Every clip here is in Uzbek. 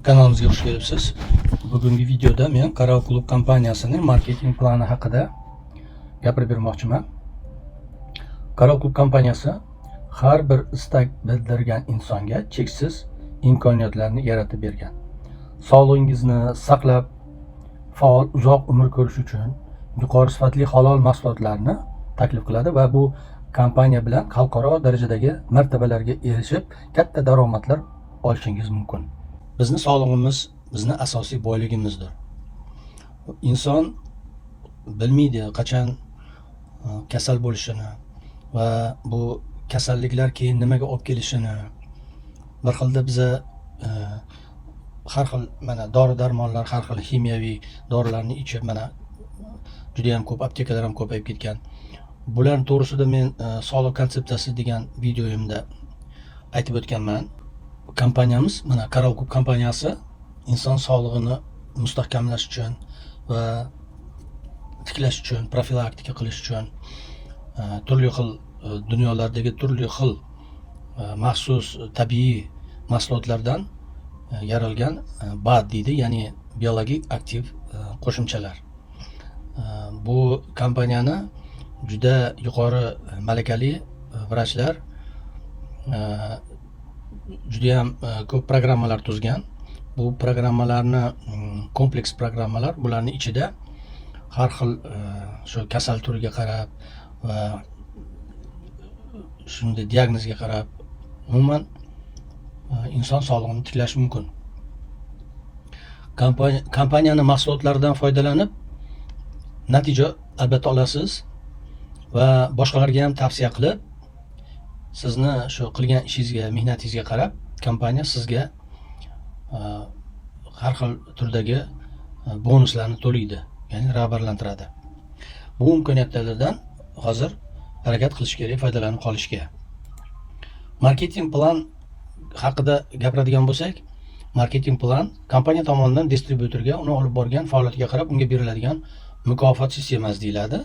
Kanalimizga xush kelibsiz. Bugungi videoda men Coral Club kompaniyasining marketing plani haqida gapirib bermoqchiman. Coral Club kompaniyasi har bir istak bildirgan insonga cheksiz imkoniyatlarni yaratib bergan. Sog'lig'ingizni saqlab, faol uzoq umr ko'rish uchun yuqori sifatli halol mahsulotlarni taklif qiladi va bu kompaniya bilan xalqaro darajadagi martabalarga erishib, katta daromadlar olishingiz mumkin. Bizni sog'lig'imiz bizni asosiy boyligimizdir. Inson bilmaydi qachon kasal bo'lishini va bu kasalliklar keyin nimaga olib kelishini. Bir xilda biza har xil mana dori darmonlar, har xil ximiyaviy dorilarni ichib, mana judayam ko'p aptekalar ham ko'payib ketgan. Bularni to'g'risida men sog'liq konsepsiyasi degan videoyimda aytib o'tganman. Kompaniyamiz, mana Coral Club kompaniyasi inson sog'lig'ini mustahkamlash uchun va tiklash uchun, profilaktika qilish uchun turli xil dunyolardagi turli xil maxsus tabiiy mahsulotlardan yaralgan BAD deydi, ya'ni biologik aktiv qo'shimchalar. Bu kompaniyani juda yuqori malakali vrachlar judayam ko'p programmalar tuzgan. Bu programmalarni kompleks programmalar, bularni ichida har xil shu kasal turiga qarab va shunday diagnozga qarab, umuman inson sog'lig'ini tiklash mumkin. Kompaniyani mahsulotlaridan foydalanib natija albatta olasiz va boshqalarga ham tavsiya qilib, sizni shu qilgan ishingizga, mehnatingizga qarab kompaniya sizga har xil turdagi bonuslarni to'laydi, ya'ni rag'batlantiradi. Bu imkoniyatlardan hozir harakat qilish kerak foydalanib qolishga. Marketing plan haqida gapiradigan bo'lsak, marketing plan kompaniya tomonidan distribyutorga uni olib borgan faoliyatiga qarab unga beriladigan mukofot sistemasi deyiladi.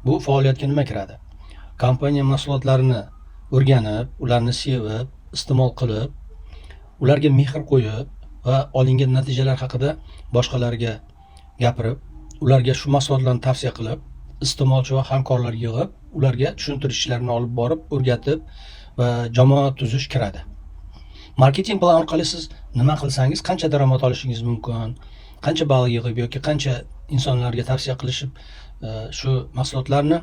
Bu faoliyatga nima kiradi? Kompaniya mahsulotlarini o'rganib, ularni sevib, iste'mol qilib, ularga mehr qo'yib va olingan natijalar haqida boshqalarga gapirib, ularga shu mahsulotlarni tavsiya qilib, iste'molchi va hamkorlar yig'ib, ularga tushuntirish ishlarini olib borib, o'rgatib va jamoa tuzish kiradi. Marketing plan orqali siz nima qilsangiz qancha daromad olishingiz mumkin, qancha ball yig'ib yoki qancha insonlarga tavsiya qilishib, shu mahsulotlarni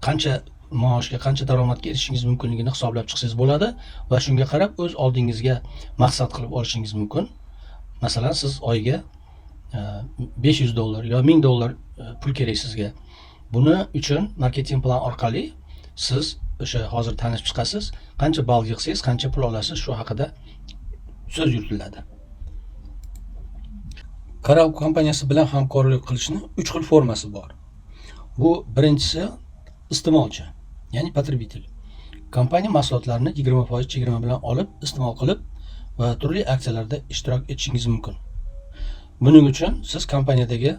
qancha maoshga, qancha daromadga erishishingiz mumkinligini hisoblab chiqsangiz bo'ladi va shunga qarab o'z oldingizga maqsad qilib olishingiz mumkin. Masalan, siz oyiga 500 dollar yo 1000 dollar pul kerak sizga. Buni uchun marketing plan orqali siz o'sha hozir tanishib chiqasiz, qancha ball yig'sangiz qancha pul olasiz, shu haqida so'z yuritiladi. Coral kompaniyasi bilan hamkorlik qilishni uch xil formasi bor. Bu birinchisi iste'molchi, ya'ni потребитель. Kompaniya mahsulotlarini 20% chegirma bilan olib, iste'mol qilib va turli aksiyalarda ishtirok etishingiz mumkin. Buning uchun siz kompaniyadagi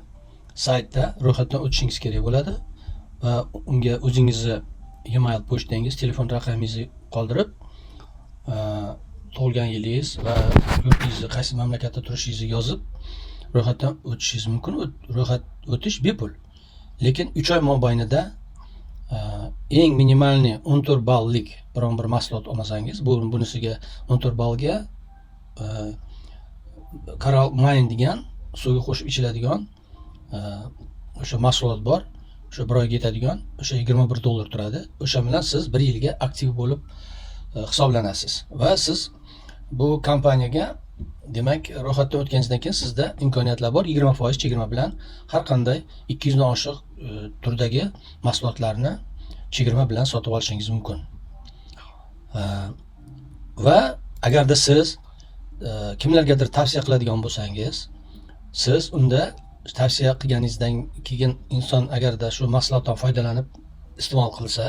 saytda ro'yxatdan o'tishingiz kerak bo'ladi va unga o'zingizni email pochtangiz, telefon raqamingizni qoldirib, tug'ilgan yilingiz va yurtingizni, qaysi mamlakatda turishingizni yozib ro'yxatdan o'tishingiz mumkin. Ro'yxat o'tish bepul, lekin 3 oy mobaynida eng минимальный 14 ballik biron bir mahsulot olmasangiz, bu bunisiga 14 ballga Coral Mine degan suvga qo'shib ichiladigan o'sha mahsulot bor, o'sha bir oyga yetadigan, o'sha 21 dollar turadi. O'sha bilan siz bir yilga aktiv bo'lib hisoblanasiz va siz bu kompaniyaga, demak, ro'yxatdan o'tganingizdan keyin sizda imkoniyatlar bor, 20% chegirma bilan har qanday 200 dan oshiq turdagi mahsulotlarni chegirma bilan sotib olishingiz mumkin. Va agarda siz kimlargadir tavsiya qiladigan bo'lsangiz, siz unda tavsiya qilganingizdan keyin inson agarda shu mahsulotdan foydalanib iste'mol qilsa,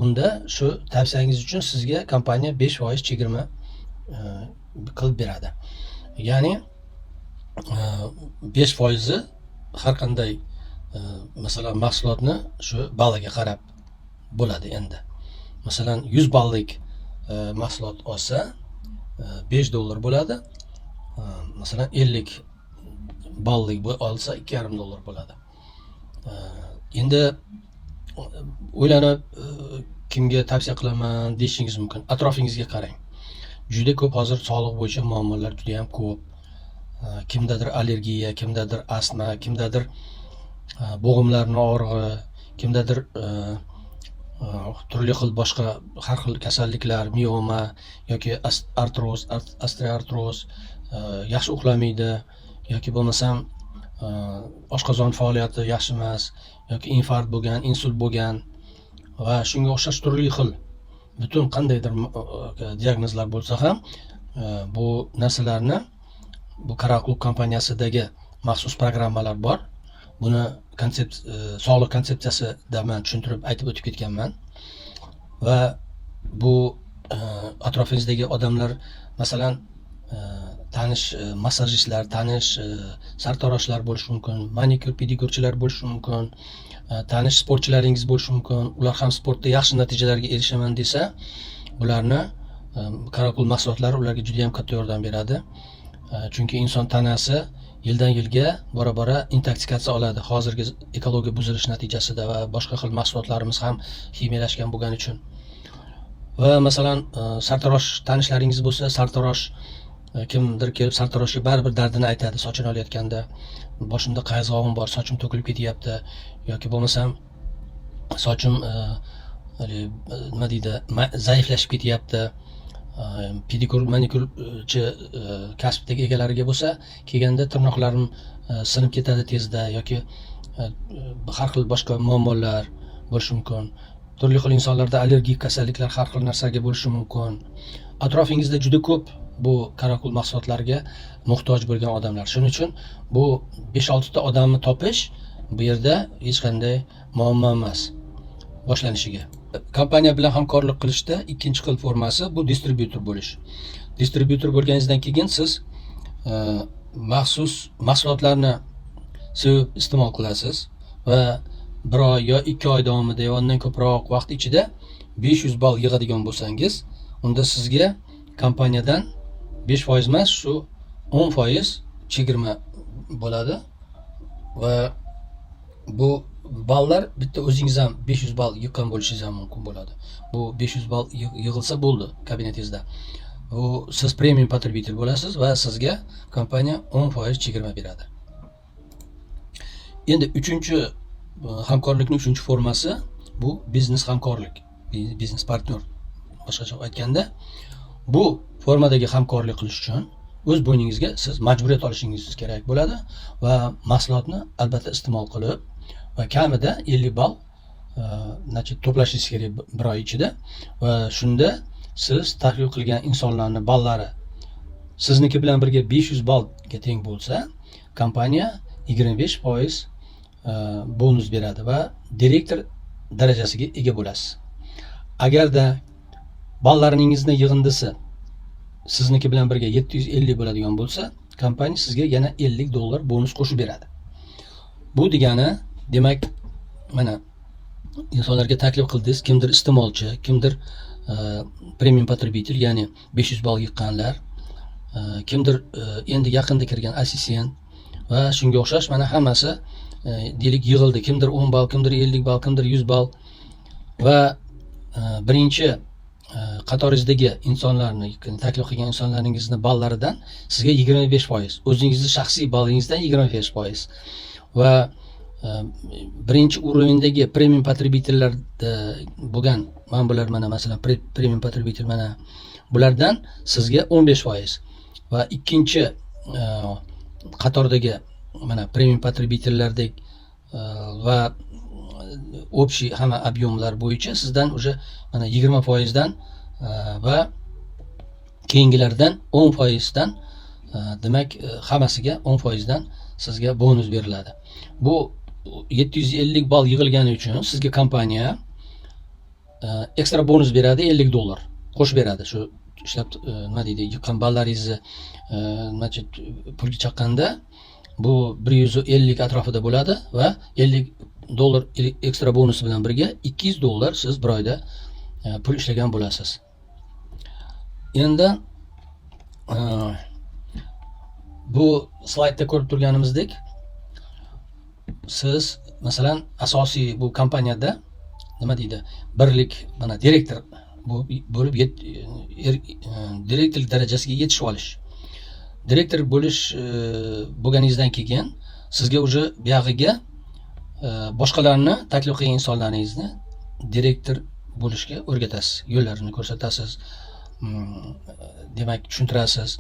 unda shu tavsiyangiz uchun sizga kompaniya 5% chegirma qilib beradi, ya'ni 5 foizi har qanday masalan, mahsulotni shu balliga qarab bo'ladi. Endi masalan, 100 ballik mahsulot olsa 5 dollar bo'ladi. Masalan, 50 ballik olsa, 2,5 dollar bo'ladi. Endi o'ylanib, kimga tavsiya qilaman deyishingiz mumkin. Atrofingizga qarang, juda ko'p hozir sog'liq bo'yicha muammolar juda yam ko'p. Kimdadir allergiya, kimdadir astma, kimdadir bo'g'imlarni og'rig'i, kimdadir turli xil boshqa har xil kasalliklar, mioma yoki artroz, osteoartroz, yaxshi uxlamaydi yoki bo'lmasam oshqozon faoliyati yaxshi emas yoki infarkt bo'lgan, insult bo'lgan va shunga o'xshash turli xil butun qandaydir diagnozlar bo'lsa ham, bu narsalarni bu Coral Club kompaniyasidagi maxsus programmalar bor. Buni sog'liq konsepsiyasida man tushuntirib aytib o'tib ketganman. Va bu atrofingizdagi odamlar, masalan, tanish massajistlar, tanish sartaroshlar bo'lishi mumkin, manikyur, pedikyurchilar bo'lishi mumkin, tanish sportchilaringiz bo'lishi mumkin. Ular ham sportda yaxshi natijalarga erishaman desa, bularni Coral Club mahsulotlari ularga juda yam katta yordam beradi. Chunki inson tanasi yildan yilga bora bora intoksikatsiya oladi hozirgi ekologiya buzilishi natijasida va boshqa xil mahsulotlarimiz ham ximiyalashgan bo'lgani uchun. Va masalan, sartarosh tanishlaringiz bo'lsa, sartarosh, kimdir kelib sartaroshga baribir dardini aytadi sochini olayotganda: boshimda qayzog'im bor, sochim to'kilib ketyapti yoki bo'lmasam sochim haligi, nima deydi, zaiflashib ketyapti. Pedikyur, manikyurchi kasbdagi egalariga bo'lsa kelganda, tirnoqlarim sinib ketadi tezda yoki har xil boshqa muammolar bo'lishi mumkin. Turli xil insonlarda allergik kasalliklar har xil narsaga bo'lishi mumkin. Atrofingizda juda ko'p bu Coral Club mahsulotlariga muhtoj bo'lgan odamlar. Shuning uchun bu 5-6 ta odamni topish bu yerda hech qanday muammo emas boshlanishiga. Kompaniya bilan hamkorlik qilishda ikkinchi xil formasi bu distribyutor bo'lish. Distribyutor bo'lganingizdan keyin siz maxsus mahsulotlarni sevib iste'mol qilasiz va bir oy yo 2 oy davomida yo undan ko'proq vaqt ichida 500 ball yig'adigan bo'lsangiz, unda sizga kompaniyadan 5% emas, shu 10% chegirma bo'ladi. Va bu ballar bitta o'zingiz ham 500 ball yiqqan bo'lishingiz ham mumkin bo'ladi. Bu 500 ball yig'ilsa bo'ldi kabinetingizda, u siz премиум потребитель bo'lasiz va sizga kompaniya 10% chegirma beradi. Endi uchinchi hamkorlikning uchinchi formasi bu biznes hamkorlik, biznes partnyor boshqacha aytganda. Bu formadagi hamkorlik qilish uchun o'z bo'yningizga siz majburiyat olishingiz kerak bo'ladi va mahsulotni albatta iste'mol qilib va kamida 50 ball значит, to'plashingiz kerak bir oy ichida. Va shunda siz taklif qilgan insonlarni ballari sizniki bilan birga 500 ballga teng bo'lsa, kompaniya 25% bonus beradi va direktor darajasiga ega bo'lasiz. Agarda ballaringizni yig'indisi sizniki bilan birga 750 bo'ladigan bo'lsa, kompaniya sizga yana 50 dollar bonus qo'shib beradi. Bu degani, demak, mana insonlarga taklif qildingiz, kimdir iste'molchi, kimdir премиум потребитель, ya'ni 500 ball yiqqanlar, kimdir endi yaqinda kirgan assistent va shunga o'xshash, mana hammasi deylik yig'ildi, kimdir 10 ball, kimdir 50 ball, kimdir 100 ball. Va birinchi qatoringizdagi insonlarni, taklif qilgan insonlaringizni ballaridan sizga 25%, o'zingizni shaxsiy ballingizdan 25% va birinchi уровень dagi премиум потребитель larda bo'lgan mana bular, mana masalan, премиум потребитель, mana bulardan sizga 15% va ikkinchi qatordagi mana премиум потребитель lardek va общий hamma объем lar bo'yicha sizdan уже mana 20 foizdan va keyingilardan 10 foizdan, demak, hammasiga 10 foizdan sizga bonus beriladi. Bu 750 ball yig'ilgani uchun sizga kompaniya ekstra bonus beradi, 50 dollar qo'shib beradi. Shu ishlab, nima deydi, yiqqan ballaringizni значит, pulga chaqqanda bu 150 atrofida bo'ladi va 50 dollar ekstra bonusi bilan birga 200 dollar siz bir oyda pul ishlagan bo'lasiz. Endi Bu slaydda ko'rib turganimizdek, siz, masalan, asosiy bu kompaniyada, nima deydi, birlik, mana, direktor bo'lib direktorlik darajasiga yetishib olish, direktor bo'lish bo'lganingizdan keyin sizga уже buyog'iga boshqalarni, taklif qilgan insonlaringizni direktor bo'lishga o'rgatasiz, yo'llarini ko'rsatasiz, demak, tushuntirasiz.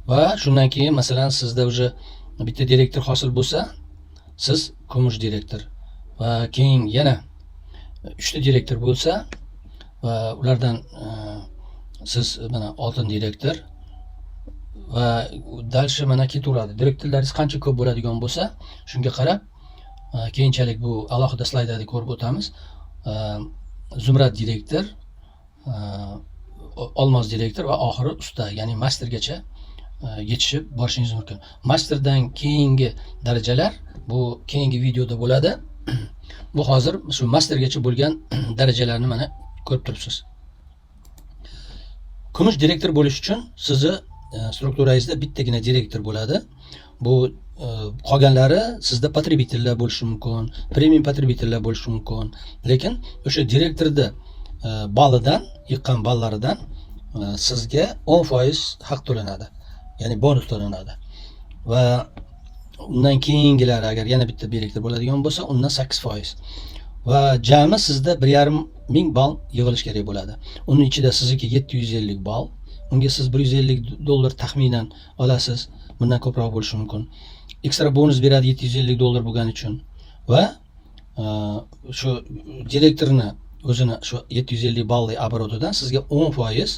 Va shundan keyin, masalan, sizda уже bitta direktor hosil bo'lsa, siz kumush direktor va keyin yana uchta direktor bo'lsa va ulardan siz, mana, oltin direktor va дальше, mana, ketaveradi. Direktorlaringiz qancha ko'p bo'ladigan bo'lsa, shunga qarab keyinchalik bu alohida slaydlarda ko'rib o'tamiz, zumrad direktor, olmos direktor va oxiri usta, ya'ni mastergacha yetishib borishingiz mumkin. Masterdan keyingi darajalar bu keyingi videoda bo'ladi. Bu hozir shu mastergacha bo'lgan darajalarni, mana, ko'rib turibsiz. Kumush direktor bo'lish uchun sizni strukturangizda bittagina direktor bo'ladi. Bu qolganlari sizda потребитель lar bo'lishi mumkin, premium потребитель lar bo'lishi mumkin, lekin o'sha direktorni ballidan, yiqqan ballaridan sizga 10% haq to'lanadi, ya'ni bonus to'lanadi. Va undan keyingilari, agar yana bitta direktor bo'ladigan bo'lsa, undan 8% va jami sizda 1500 ball yig'ilishi kerak bo'ladi. Uni ichida sizniki 750 ball, unga siz 150 dollar taxminan olasiz, bundan ko'proq bo'lishi mumkin. Ekstra bonus beradi 750 dollar bo'lgani uchun. Va shu direktorni o'zini shu 750 balli оборот idan sizga 10%,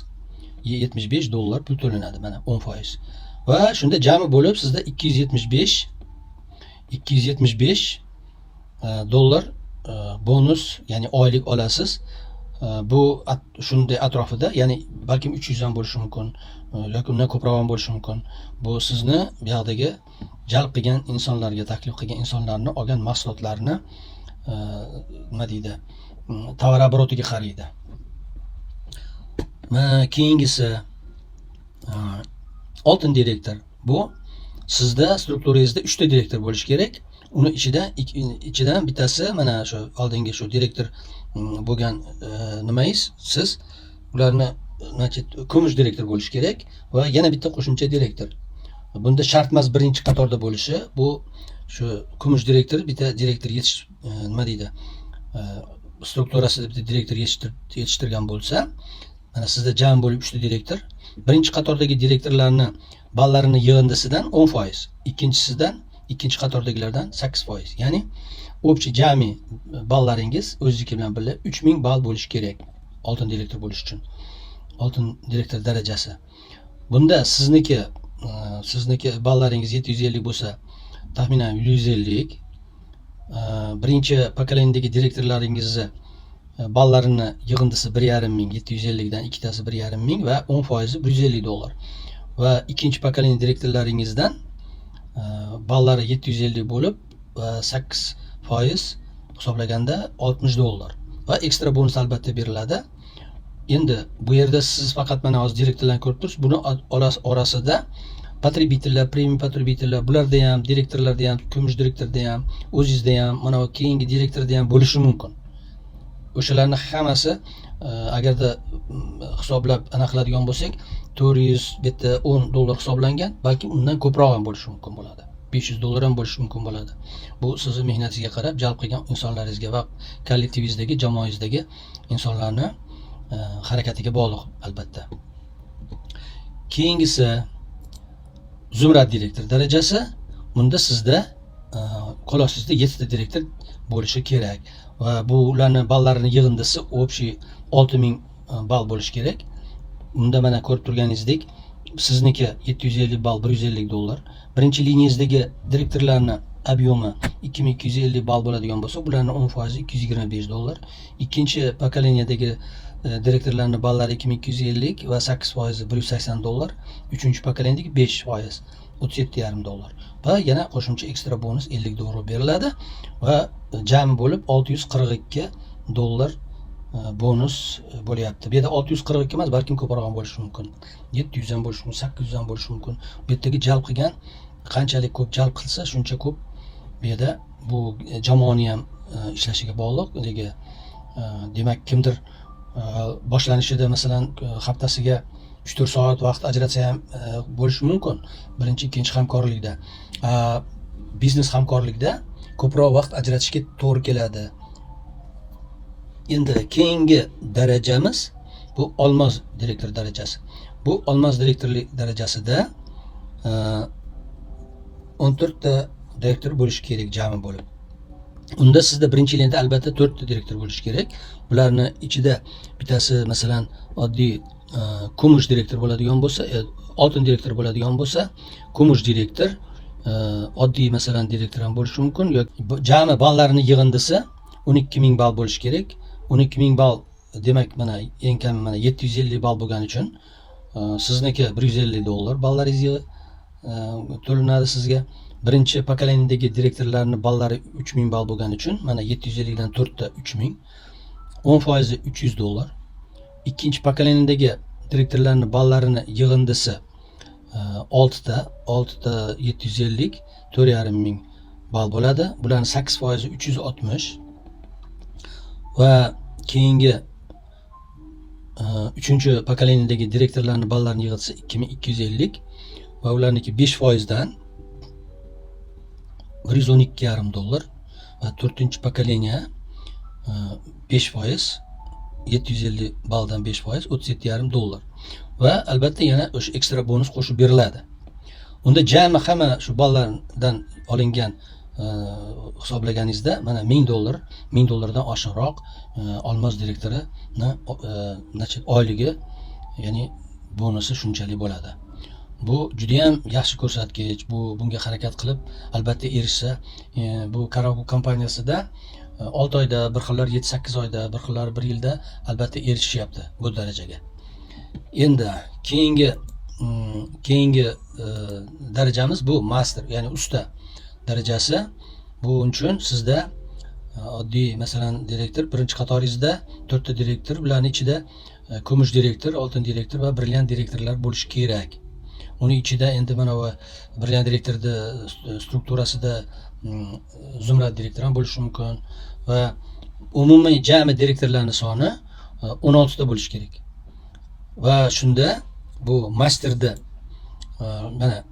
75 dollar pul to'lanadi, mana, 10%. Va shunda jami bo'lib sizda 275 dollar bonus, ya'ni oylik olasiz. Bu shunday atrofida, ya'ni balkim 300 ham bo'lishi mumkin yoki undan ko'proq ham bo'lishi mumkin. Bu sizni bu yoqdagi jalb qilgan insonlarga, taklif qilgan insonlarni olgan mahsulotlarini, nima deydi, tovar оборот iga qaraydi. Va keyingisi oltin direktor. Bu sizda strukturangizda uchta direktor bo'lishi kerak. Uni ichida ichidan bittasi, mana, shu oldingi shu direktor bo'lgan nimangiz, siz ularni, значит, kumush direktor bo'lishi kerak va yana bitta qo'shimcha direktor. Bunda shart emas birinchi qatorda bo'lishi. Bu shu kumush direktor, bitta direktor yetish, nima deydi, strukturasida bitta direktor yetishtirgan bo'lsa, mana, sizda jami bo'lib uchta direktor, birinchi qatordagi direktorlarni ballarini yig'indisidan 10%, ikkinchisidan, ikkinchi qatordagilardan 8%, ya'ni общий jami ballaringiz o'zizniki bilan birga 3000 ball bo'lishi kerak oltin direktor bo'lish uchun, oltin direktor darajasi. Bunda sizniki ballaringiz 750 bo'lsa, taxminan 150 birinchi поколение dagi direktorlaringizni ballarini yig'indisi 1500, 750dan ikkitasi 1500 va 10%i 150 dollar. Va ikkinchi поколение direktorlaringizdan ballari 750 bo'lib va 8% hisoblaganda 60 dollar va ekstra bonus albatta beriladi. Endi bu yerda siz faqat, mana, hozir direktorlarni ko'rib turibsiz. Buni orasida потребитель lar, premium потребитель lar, bularda ham, direktorlarda ham, kumush direktorda ham, o'zingizda ham, mana bu keyingi direktorda ham bo'lishi mumkin. O'shalarni hammasi agarda hisoblab anaqa qiladigan bo'lsak, 400, bu yerda 10 dollar hisoblangan, balki undan ko'proq ham bo'lishi mumkin bo'ladi, 500 dollar ham bo'lishi mumkin bo'ladi. Bu sizni mehnatingizga qarab, jalb qilgan insonlaringizga va kollektivingizdagi, jamoangizdagi insonlarni harakatiga bog'liq, albatta. Keyingisi zumrad direktor darajasi. Bunda sizda qo'l ostingizda yettita direktor bo'lishi kerak va bu ularni ballarini yig'indisi общий 6000 ball bo'lishi kerak. Unda, mana, ko'rib turganingizdek, sizniki 750 ball, 150 dollar. Birinchi liniyangizdagi direktorlarni объем i 2250 ball bo'ladigan bo'lsa, bularni 10%i 225 dollar. Ikkinchi поколение dagi direktorlarni ballari 2250 va 8%i 180 dollar. Uchinchi поколение dagi 5%, 37,5 dollar va yana qo'shimcha ekstra bonus 50 dollar beriladi va jami bo'lib 642 dollar. Bonus bo'lyapti. Bu yerda 642 emas, balkim ko'proq ham bo'lishi mumkin, 700 ham bo'lishi mumkin, 800 ham bo'lishi mumkin. Bu yerdagi jalb qilgan qanchalik ko'p jalb qilsa, shuncha ko'p. Bu yerda bu jamoani ham ishlashiga bog'liq. Nega demak, kimdir boshlanishida, masalan, haftasiga 3-4 soat vaqt ajratsa ham bo'lishi mumkin birinchi, ikkinchi hamkorlikda. Biznes hamkorlikda ko'proq vaqt ajratishga to'g'ri keladi. Endi keyingi darajamiz bu olmos direktor darajasi. Bu olmos direktorlik darajasida 14 ta direktor bo'lishi kerak jami bo'lib. Unda sizda birinchi yilda albatta to'rtta direktor bo'lishi kerak. Bularni ichida bittasi, masalan, oddiy kumush direktor bo'ladigan bo'lsa, oltin direktor bo'ladigan bo'lsa, kumush direktor, oddiy, masalan, direktor ham bo'lishi mumkin yoki jami ballarini yig'indisi 12 000 ball bo'lishi kerak. 12 000 ball demak, mana eng kami mana 750 ball bo'lgani uchun sizniki 150 dollar ballaringiz to'lanadi sizga. Birinchi поколение dagi direktorlarni ballari 3000 ball bo'lgani uchun, mana 750 dan to'rtta 3000, 10 foizi 300 dollar. Ikkinchi поколение dagi direktorlarni ballarini yig'indisi oltita, oltita 750, 4500 ball bo'ladi. Bularni 8 foizi 360. Va keyingi uchinchi поколение dagi direktorlarni ballarini yig'indisi 2250 va ularniki 5 foizdan 112,5 dollar. Va to'rtinchi поколение 5%, 750 balldan 5% 37,5 dollar. Va albatta yana o'sha ekstra bonus qo'shib beriladi. Unda jami hamma shu ballardan olingan hisoblaganingizda mana 1000 dollar, 1000 dollardan oshiqroq olmos direktorini значит, oyligi, ya'ni bonusi shunchalik bo'ladi. Bu judayam yaxshi ko'rsatkich. Bu bunga harakat qilib albatta erishsa, bu Karakul kompaniyasida 6 oyda, bir xillar 7-8 oyda, bir xillar bir yilda albatta erishishyapti bu darajaga. Endi keyingi darajamiz bu master, ya'ni usta darajasi. Bu uchun sizda oddiy, masalan, direktor birinchi qatoringizda to'rtta direktor, bularni ichida kumush direktor, oltin direktor va brilliant direktorlar bo'lishi kerak. Uni ichida endi mana bu brilliant direktorni strukturasida zumrad direktor ham bo'lishi mumkin. Va umumiy jami direktorlarni soni 16 ta bo'lishi kerak. Va shunda bu masterda mana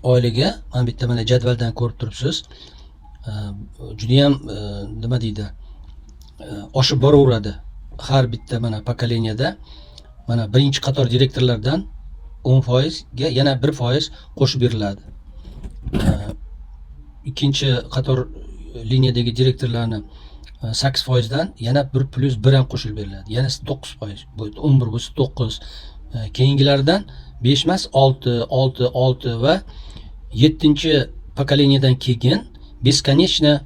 oyligi, mana bitta mana jadvaldan ko'rib turibsiz, judayam nima deydi, oshib boraveradi. Har bitta mana поколение da mana birinchi qator direktorlardan 10 foizga yana 1% qo'shib beriladi. Ikkinchi qator liniyadagi direktorlarni 8 foizdan yana bir plyus bir ham qo'shilib beriladi, yana 9%, bu 11 bo'lsa 9. Keyingilaridan 5 emas, 6, 6, 6 va yettinchi поколение dan keyin бесконечно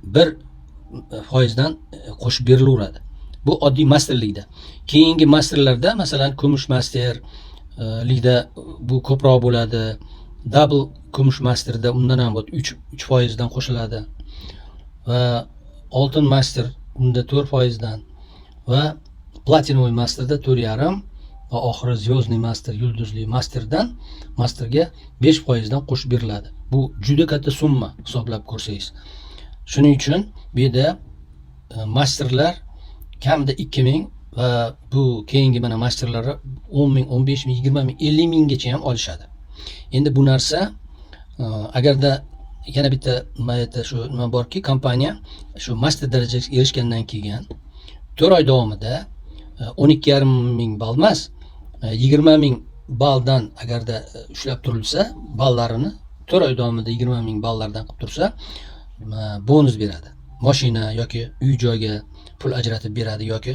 1 foizdan qo'shib berilaveradi. Bu oddiy masterlikda. Keyingi masterlarda, masalan, kumush master ligda bu ko'proq bo'ladi. Double kumush masterda undan ham 3 foizdan qo'shiladi. Va oltin master, unda 4 foizdan. Va платиновый masterda 4,5. Va oxiri звездный master, yulduzli masterdan, masterga 5 foizdan qo'shib beriladi. Bu juda katta summa hisoblab ko'rsangiz. Shuning uchun bu yerda masterlar kamida 2000 va bu keyingi mana masterlari 10 000, 15 000, 20 000, 50 minggacha ham olishadi. Endi bu narsa agarda yana bitta mana yerda shu nima borki, kompaniya shu master darajasiga erishgandan keyin 4 oy davomida 12,5 ming ball emas, 20 000 balldan agarda ushlab turilsa ballarini, 4 oy davomida 20 000 ballardan qilib tursa, bonus beradi, moshina yoki uy joyga pul ajratib beradi yoki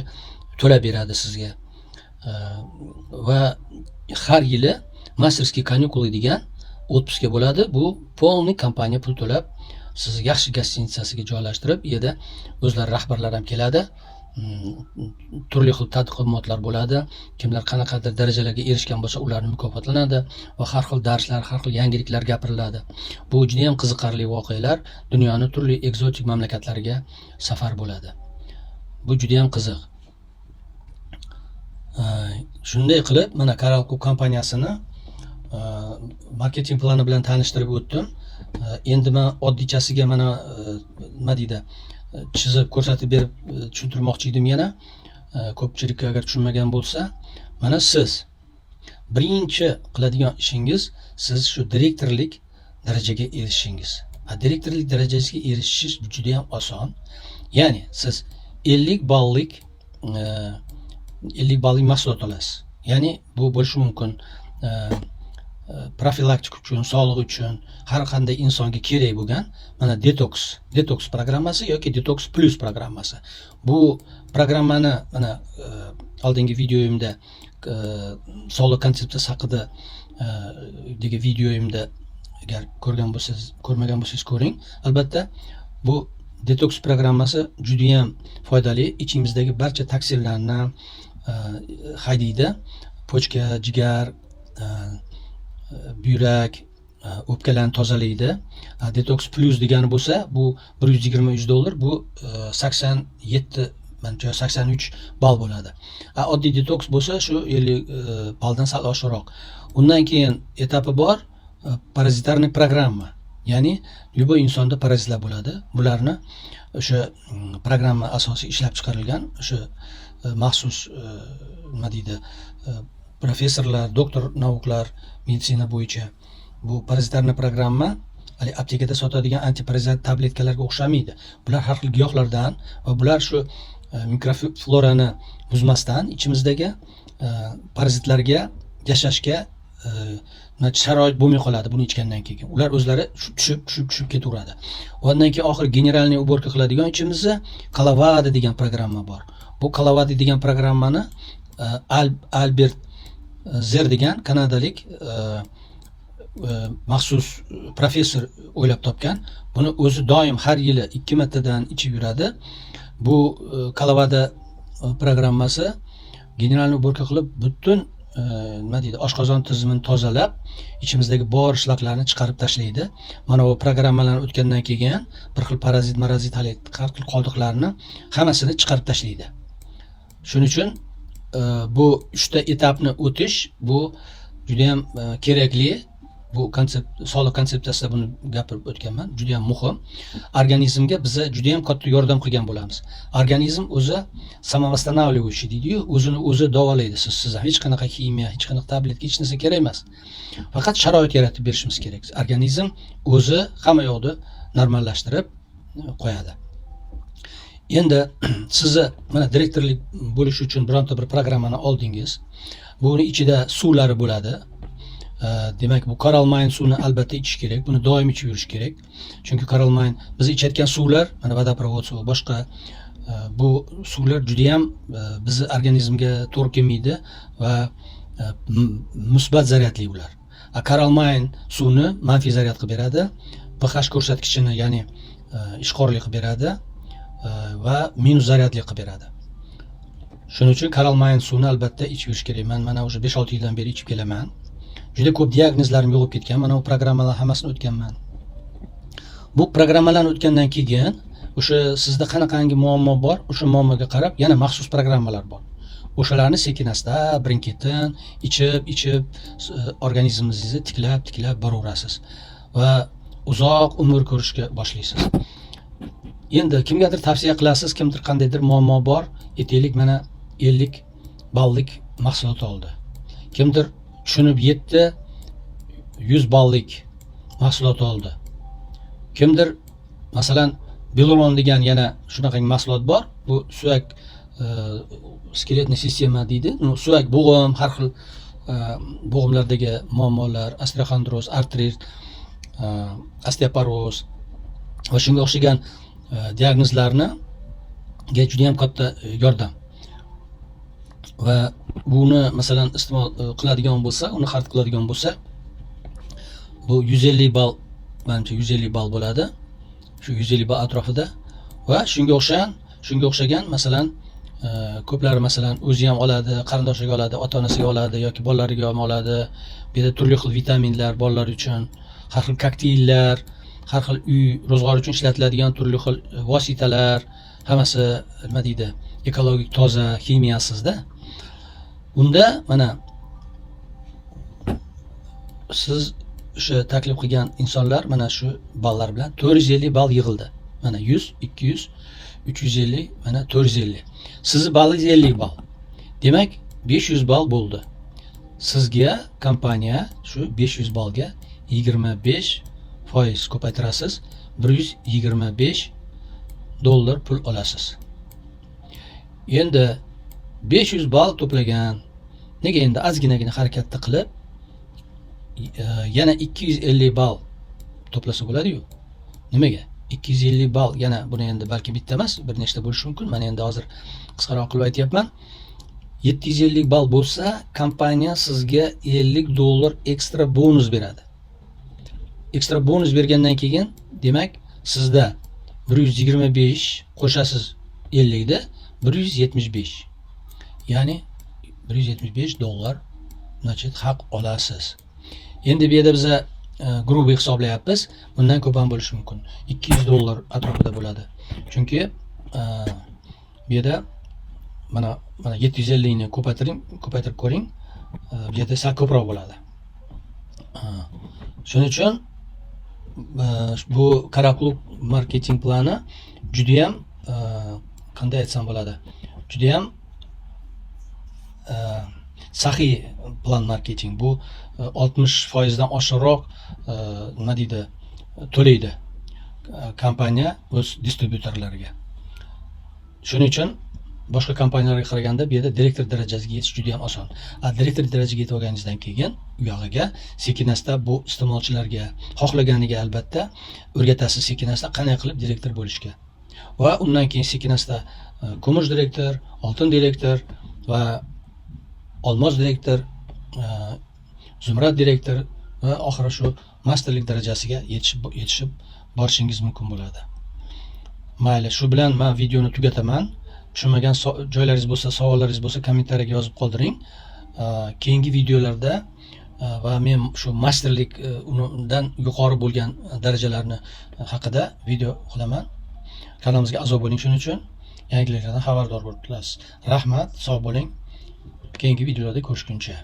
to'lab beradi sizga. Va har yili мастерские каникулы degan отпуска bo'ladi. Bu полный kompaniya pul to'lab, sizni yaxshi гостиница siga joylashtirib, u yerda o'zlari rahbarlar ham keladi. Turli xil tadqiqotlar bo'ladi, kimlar qanaqadir darajalarga erishgan bo'lsa, ularni mukofotlanadi va har xil darslar, har xil yangiliklar gapiriladi. Bu judayam qiziqarli voqealar, dunyoni turli ekzotik mamlakatlariga safar bo'ladi. Bu judayam qiziq. Shunday qilib, mana Coral Club kompaniyasini marketing plani bilan tanishtirib o'tdim. Endi man oddiychasiga mana nima deydi, chizib ko'rsatib berib tushuntirmoqchi edim yana. Ko'pchilik agar tushunmagan bo'lsa, mana siz birinchi qiladigan ishingiz, siz shu direktorlik darajaga erishishingiz. Direktorlik darajasiga erishish juda ham oson. Ya'ni siz 50 ballik mahsulot olasiz. Ya'ni bu bo'lishi mumkin profilaktika uchun, sog'liq uchun har qanday insonga kerak bo'lgan mana detoks programmasi yoki detoks plus programmasi. Bu programmani mana oldingi videoyimda, sog'liq konsepsiyasi haqida degan videoyimda agar ko'rgan bo'lsangiz, ko'rmagan bo'lsangiz, ko'ring. Albatta, bu detoks programmasi judayam foydali. Ichimizdagi barcha toksinlarni haydaydi. Почка, jigar, buyrak, o'pkalarni tozalaydi. Detoks plus degani bo'lsa, bu 123 dollar, bu 87, manimcha, 83 ball bo'ladi. Oddiy detoks bo'lsa, shu 50 balldan sal oshiqroq. Undan keyin etapi bor, паразитарный программа. Ya'ni любой insonda parazitlar bo'ladi. Bularni o'sha programma asosiy ishlab chiqarilgan, o'sha maxsus nima deydi, professorlar, доктор наук lar meditsina bo'yicha. Bu паразитарный programma haligi aptekada sotadigan antiparazit tabletkalarga o'xshamaydi. Bular har xil giyohlardan va bular shu mikroflorani buzmasdan ichimizdagi parazitlarga yashashga sharoit bo'lmay qoladi buni ichgandan keyin. Ular o'zlari tushib, tushib, tushib ketaveradi. Va undan keyin oxiri генеральный уборка qiladigan ichimizda Kalavada degan programma bor. Bu Kalavada degan programmani Albert Zer degan kanadalik maxsus professor o'ylab topgan. Buni o'zi doim har yili ikki martadan ichib yuradi. Bu Kalavada programmasi генеральный уборка qilib, butun nima deydi, oshqozon tizimini tozalab, ichimizdagi bor shlaklarni chiqarib tashlaydi. Mana bu programmalarni o'tgandan keyin bir xil parazit, marazit, haligi har xil qoldiqlarni hammasini chiqarib tashlaydi. Shuning uchun bu uchta etapni o'tish, bu judayam kerakli. Bu sog'liq konsepsiyasida buni gapirib o'tganman. Judayam muhim. Organizmga biza judayam katta yordam qilgan bo'lamiz. Organizm o'zi самовосстанавливающий deydiyu, o'zini o'zi davolaydi. Sizsiz ham hech qanaqa ximiya, hech qanaqa tabletka, hech narsa kerak emas. Faqat sharoit yaratib berishimiz kerak. Organizm o'zi hamma yoqni normallashtirib qo'yadi. Endi sizni mana direktorlik bo'lish uchun bironta bir programmani oldingiz. Buni ichida suvlari bo'ladi. Demak, bu Coral Mine suvni albatta ichish kerak. Buni doim ichib yurish kerak. Chunki Coral Mine, biz ichayotgan suvlar, mana водопровод suvi, boshqa bu suvlar judayam bizni organizmga to'g'ri kelmaydi va musbat zaryadli ular. Coral Mine suvni manfiy zaryad qilib beradi. pH ko'rsatkichini, ya'ni ishqorli qilib beradi va minus zaryadli qilib beradi. Shuning uchun Coral Mine suvni albatta ichib yurish kerak. Man mana уже 5-6 yildan beri ichib kelaman. Juda ko'p diagnozlarim yo'qolib ketgan. Mana bu programmalar hammasini o'tganman. Bu programmalarni o'tgandan keyin o'sha sizda qanaqangi muammo bor, o'sha muammoga qarab yana maxsus programmalar bor. O'shalarni sekin asta, birin ketin ichib, ichib organizmingizni tiklab, tiklab boraverasiz va uzoq umr ko'rishga boshlaysiz. Endi kimgadir tavsiya qilasiz, kimdir qandaydir muammo bor, aytaylik, mana 50 ballik mahsulot oldi. Kimdir tushunib yetdi, 100 ballik mahsulot oldi. Kimdir, masalan, Beluron degan yana shunaqangi mahsulot bor. Bu suyak скелетный система deydi. Ну, suyak, bo'g'im, har xil bo'g'imlardagi muammolar, osteoxondroz, artrit, osteoporoz va shunga o'xshagan diagnozlarni juda ham katta yordam. Va buni masalan iste'mol qiladigan bo'lsa, uni xarid qiladigan bo'lsa, bu 150 ball, manimcha, 150 ball bo'ladi. Shu 150 ball atrofida. Va shunga o'xshagan, masalan, ko'plari, masalan, o'zi ham oladi, qarindoshiga oladi, ota onasiga oladi yoki bolalariga ham oladi. Bu yerda turli xil vitaminlar bolalar uchun, har xil kokteyllar, har xil uy ro'zg'or uchun ishlatiladigan turli xil vositalar, hammasi nima deydi, Ekologik toza, ximiyasizda. Unda mana siz o'sha taklif qilgan insonlar mana shu ballar bilan 450 ball yig'ildi. Mana 100, 200, 350, mana 450. Sizni ballingiz 50 ball. Demak, 500 ball bo'ldi. Sizga kompaniya shu 500 ballga 25% ko'paytirasiz, 125 dollar pul olasiz. Endi 500 ball to'plagan, nega endi ozginagina harakatni qilib yana 250 ball to'plasa bo'ladi-yu. Nimaga? 250 ball yana buni endi balki bitta emas, bir nechta bo'lishi mumkin. Mana endi hozir qisqaroq qilib aytyapman. 750 ball bo'lsa, kompaniya sizga 50 dollar ekstra bonus beradi. Ekstra bonus bergandan keyin, demak, sizda 125 qo'shasiz 50 da 175. Ya'ni 175 dollar, значит, haq olasiz. Endi bu yerda biza грубый hisoblayapmiz. Bundan ko'p ham bo'lishi mumkin. 200 dollar atrofida bo'ladi. Chunki bu yerda mana 750 ni ko'paytiring, ko'paytirib ko'ring. Bu yerda sal ko'proq bo'ladi. Shuning uchun bu Coral Club marketing plani judayam qanday aytsam bo'ladi? Judayam saxiy plan marketing. Bu 60% dan oshiqroq nima deydi, to'laydi kompaniya o'z distribyutorlariga. Shuning uchun boshqa kompaniyalarga qaraganda bu yerda direktor darajasiga yetish juda ham oson. A direktor darajaga yetib olganingizdan keyin u yog'iga sekin asta bu iste'molchilarga, xohlaganiga albatta, o'rgatasiz sekin asta qanday qilib direktor bo'lishga. Va undan keyin sekin asta kumush direktor, oltin direktor va olmos direktor, zumrad direktor va oxiri shu masterlik darajasiga yetishib borishingiz mumkin bo'ladi. Mayli, shu bilan man videoni tugataman. Tushunmagan joylaringiz bo'lsa, savollaringiz bo'lsa, kommentariyaga yozib qoldiring. Keyingi videolarda va men shu masterlik, undan yuqori bo'lgan darajalarni haqida video qilaman. Kanalimizga a'zo bo'ling shuning uchun yangiliklardan xabardor bo'lib turasiz. Rahmat, sog' bo'ling. Keyingi videolarda ko'rishguncha.